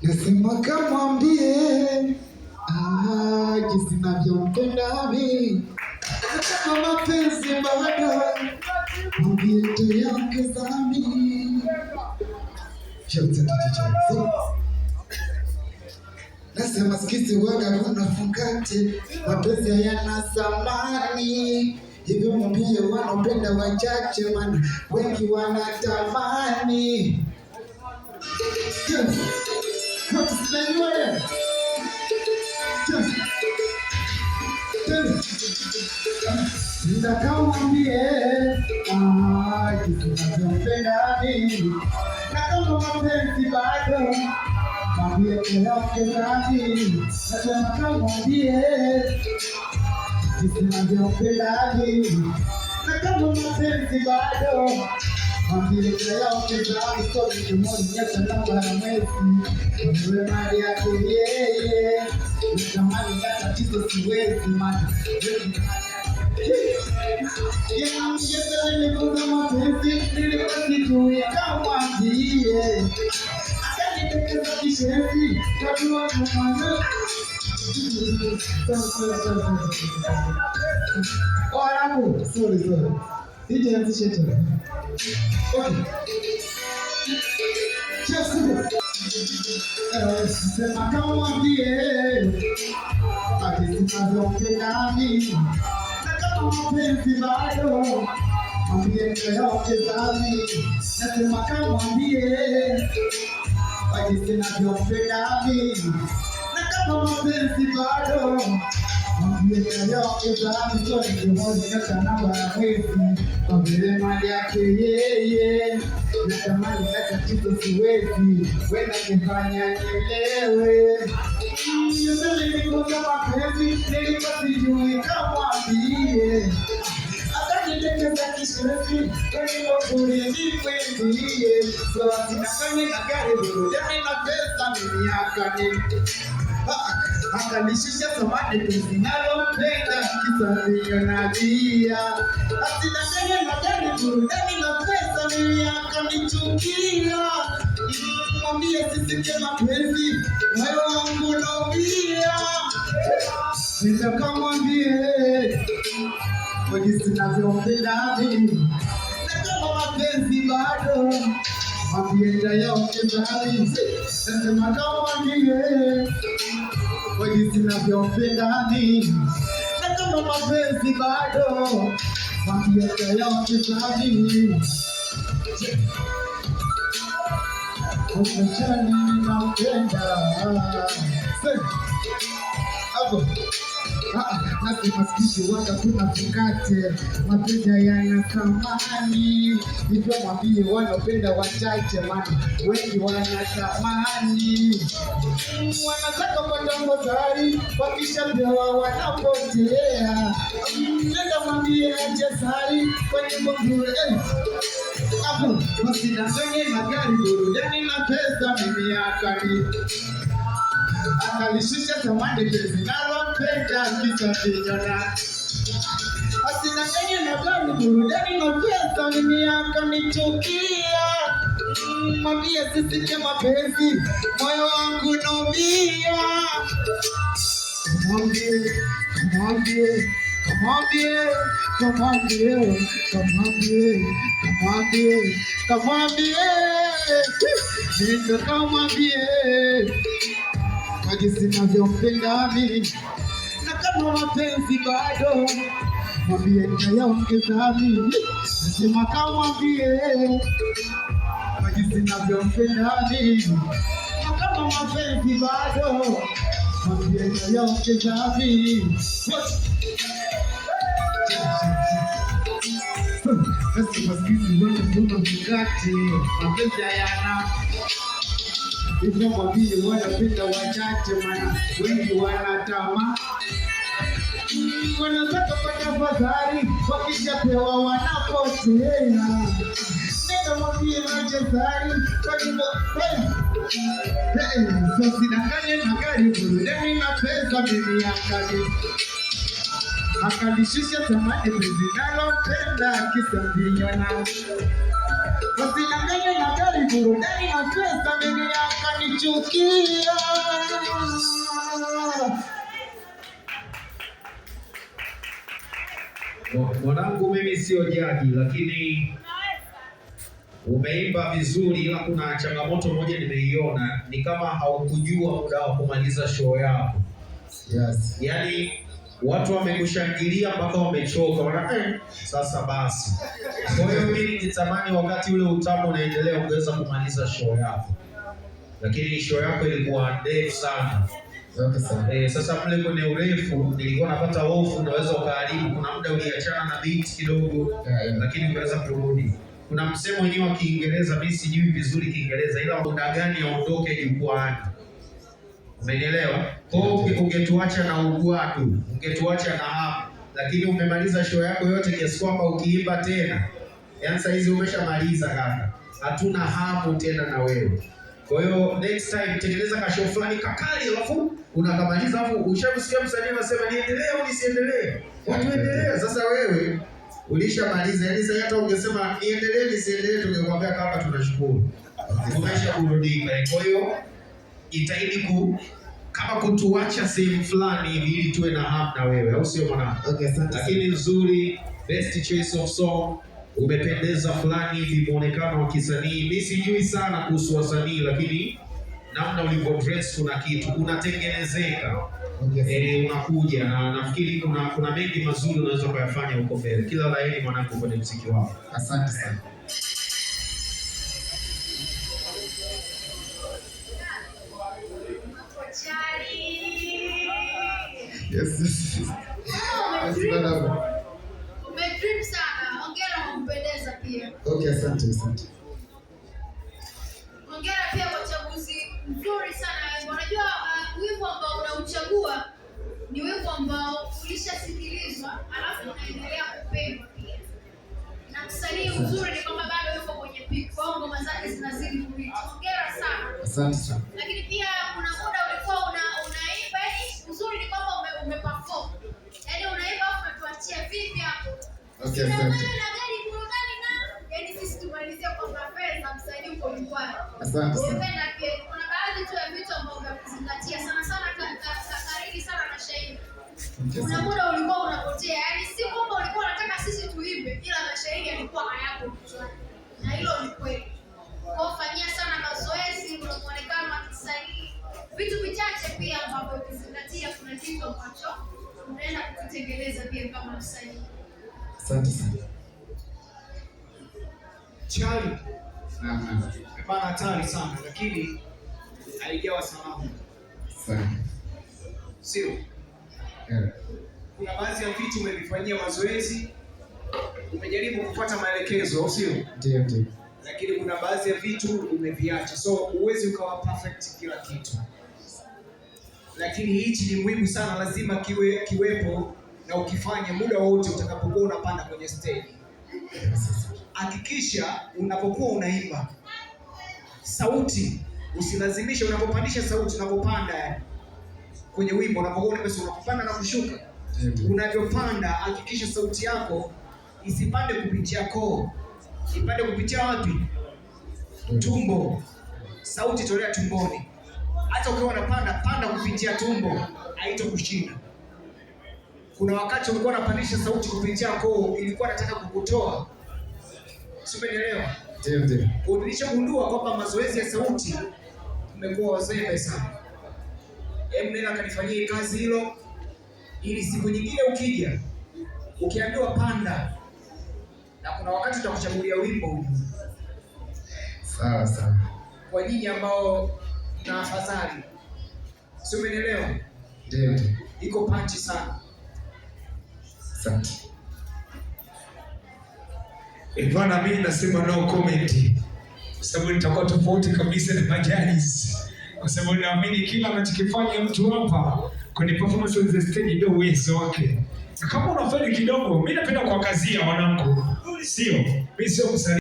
Nasema kamwambie, ah, jinsi navyompenda mimi, kama mapenzi bado, mwambie tu yake zami. Nasema sikizi waga kuna fungate, mapenzi hayana thamani, hivyo mwambie wanaopenda wachache, maana wengi wanatamani. Yes. What is the name? Yes. Nitakamwambie, ah, jinsi navyompenda mimi, na kama mapenzi bado, mwambie yake nami. Nasema kamwambie jinsi navyompenda mimi, na kama mapenzi bado, mwambie yake nami. So nikimuonyesha namba ya mwezi, niwe mali yake yeye, natamani na tatizo siwezi, maana nilifunza mapenzi nilikuwa sijui, kamwambie akanitekeza kishenzi watu wa mwanzo. Wanangu, sorry sorry. DJ anzishe tena. Okay. Chef Sibu. Sema kamwambie ati sinavyompenda mimi, na kama mapenzi bado, mwambie yote zami. Nasema kamwambie ati sinavyompenda mimi, na kama mapenzi bado, mwambie yote zami. So nikimuonyesha namba ya mwezi, kwa vile mali yake yeye, natamani na tatizo siwezi, wenda nifanya nielewe. Nilikosa mapenzi nilikuwa sijui, kamwambie akanitekeza kishenzi, kwenye nimwambie. So asidanganye na gari, burudani na pesa, mimi akanishusha thamani penzi nalompenda, kisa nilionavia. Asidanganye na gari, burudani na pesa, mimi akanichukia. Mwambie sisikie mapenzi, moyo wangu naumia. Nitakamwambie kwa jinsi navyompenda mimi, na kama mapenzi bado, mwambie nitayaongeza mimi. Nasema kamwambie kwa jinsi navyompenda mimi, na kama mapenzi bado, mwambie nitayaongeza mimi. Umechani nampenda. Hapo. Nasema sikizi waka kuna mkate, mapenzi hayana thamani, hivyo mwambie wanaopenda wachache, maana wengi wanatamani, wanataka pata ngozari, wakishapewa wanapotea. Nenda mwambie ache sari kwa nyimbo nzuri, eh. Hapo wasidanganye magari, burudani na pesa, mimi akalishusha thamani penzi nalompenda, kisa vinyona. Asidanganye na gari, burudani na pesa, mimi akanichukia. Mwambie sisikie mapenzi, moyo wangu naumia. Kamwambie, kamwambie, kamwambie, kamwambie, kamwambie, kamwambie, kamwambie, nenda kamwambie kwa jinsi navyompenda mimi, na kama mapenzi bado, mwambie nitayaongeza mimi. Nasema kamwambie kwa jinsi navyompenda mimi, na kama mapenzi bado, mwambie nitayaongeza mimi. Sasa maskizi wote tuna mkate, mapenzi hayana hivyo, mwambie wanapenda wachache, maana wengi wanatama, wanataka pata fadhali, wakishapewa wanapotea. Nenda mwambie majezari wasidanganye na gari, burudani na pesa, mimi akanishusha thamani penzi nalompenda, kisa mvinyo. Wasidanganye na gari, burudani na pesa, mimi akanichukia. kanichukia. Mwanangu, mimi sio jaji, lakini umeimba vizuri, ila kuna changamoto moja nimeiona, ni kama haukujua muda wa kumaliza show yako. Yes. Yaani watu wamekushangilia mpaka wamechoka, wana sasa basi. Kwa hiyo mimi ningetamani wakati ule utamu unaendelea ungeweza kumaliza show yako, lakini show yako ilikuwa ndefu sana. Okay, sawa. Sasa mle kwenye urefu nilikuwa napata hofu unaweza ukaharibu. Kuna muda uliachana na beat kidogo, lakini ukaweza kurudi. Kuna msemo wenyewe wa Kiingereza, mimi sijui vizuri Kiingereza, ila muda gani aondoke jukwaani, umenielewa? Kwa hiyo ungetuacha na ugwadu, ungetuacha na hapo, lakini umemaliza show yako yote kiasi kwamba ukiimba tena, yaani saa hizi umeshamaliza kaka, hatuna hamu tena na wewe. Kwa hiyo next time tengeneza ka show fulani kakali, alafu unakamaliza, alafu ushamsikia msanii anasema niendelee au nisiendelee, watu endelea. Sasa wewe ulishamaliza, yaani sasa hata ungesema niendelee nisiendelee, tungekwambia kaka, tunashukuru umeshaburudika. Kwa hiyo jitahidi kama kutuacha sehemu fulani hivi ili tuwe na hamu na wewe, au sio mwanangu? Okay, asante sana. Lakini nzuri, best choice of song, umependeza fulani hivi, muonekano wa kisanii. Mi sijui sana kuhusu wasanii, lakini namna ulivyo dress kuna kitu unatengenezeka. Okay, asante. Unakuja na nafikiri kuna mengi mazuri unaweza kuyafanya huko mbele. Kila la heri mwanangu kwenye mziki wako. Asante sana. Chali. Yes, yes, yes. Yes, madam. Umedream sana. Hongera kwa kupendeza pia. Okay, asante, asante. Hongera pia kwa uchaguzi mzuri sana wa wimbo. Unajua wimbo ambao unauchagua ni wimbo ambao ulishasikilizwa alafu unaendelea kupendwa pia. Na msanii mzuri ni kwamba bado yuko kwenye peak, kwa hiyo ngoma zake zinazidi kuhit. Hongera sana. Asante sana. Lakini pia kuna muda ulikuwa unaimba, yani uzuri ni kwamba umeperform. Yaani unaimba afu unatuachia vipi hapo? Okay, asante. Tunafanya na gari burudani na yaani sisi tumalizie kwa mafedha msanii uko jukwani. Asante sana. Nimependa pia kuna baadhi tu ya vitu ambavyo vya kuzingatia sana sana kariri sana na shairi. Okay, Kuna asante. muda ulikuwa unapotea, yaani si kwamba ulikuwa unataka sisi tuimbe, ila mashairi yalikuwa hayapo kichwani, na hilo ni kweli. Kwa hiyo fanyia sana mazoezi, kuna muonekano wa kisanii, vitu vichache pia ambavyo ukizingatia, kuna kitu ambacho unaenda kukitengeneza pia kama msanii. Asante sana. Chali Naam, naam. bana, hatari sana, lakini haijawa salama, Sawa. sio? Yeah. Kuna baadhi ya vitu umevifanyia mazoezi, umejaribu kufuata maelekezo, au sio? Ndio, ndio. Lakini kuna baadhi ya vitu umeviacha, so huwezi ukawa perfect kila kitu, lakini hichi ni muhimu sana, lazima kiwepo na ukifanye muda wote utakapokuwa unapanda kwenye stage. Hakikisha unapokuwa unaimba sauti, usilazimishe. Unapopandisha sauti, unapopanda yani kwenye wimbo, unapokuwa unaimba, unapopanda na kushuka, Ndio, ndio. unavyopanda hakikisha sauti yako isipande kupitia koo, ipande kupitia wapi? Tumbo. Sauti tolea tumboni. Hata ukiwa unapanda, panda kupitia tumbo, haitokushinda. Kuna wakati ulikuwa unapandisha sauti kupitia koo, ilikuwa nataka kukutoa, si umenielewa? Ndio, ndio. Nilichogundua kwamba mazoezi ya sauti tumekuwa wazembe sana. Hebu nenda kanifanyie kazi hilo, ili siku nyingine ukija ukiambiwa panda, na kuna wakati tutakuchagulia wimbo huu Sawa, sawa. kwa nyinyi ambao mna afadhali, si umenielewa? Ndio, ndio. Iko panchi sana. Asante. Bwana, mimi nasema no comment kwa sababu nitakuwa tofauti kabisa na majalis, kwa sababu naamini kila anachokifanya mtu hapa kwenye performance on the stage ndio uwezo wake. Na kama unafanya kidogo, mimi napenda kuwakazia wanangu, sio mimi, sio msanii.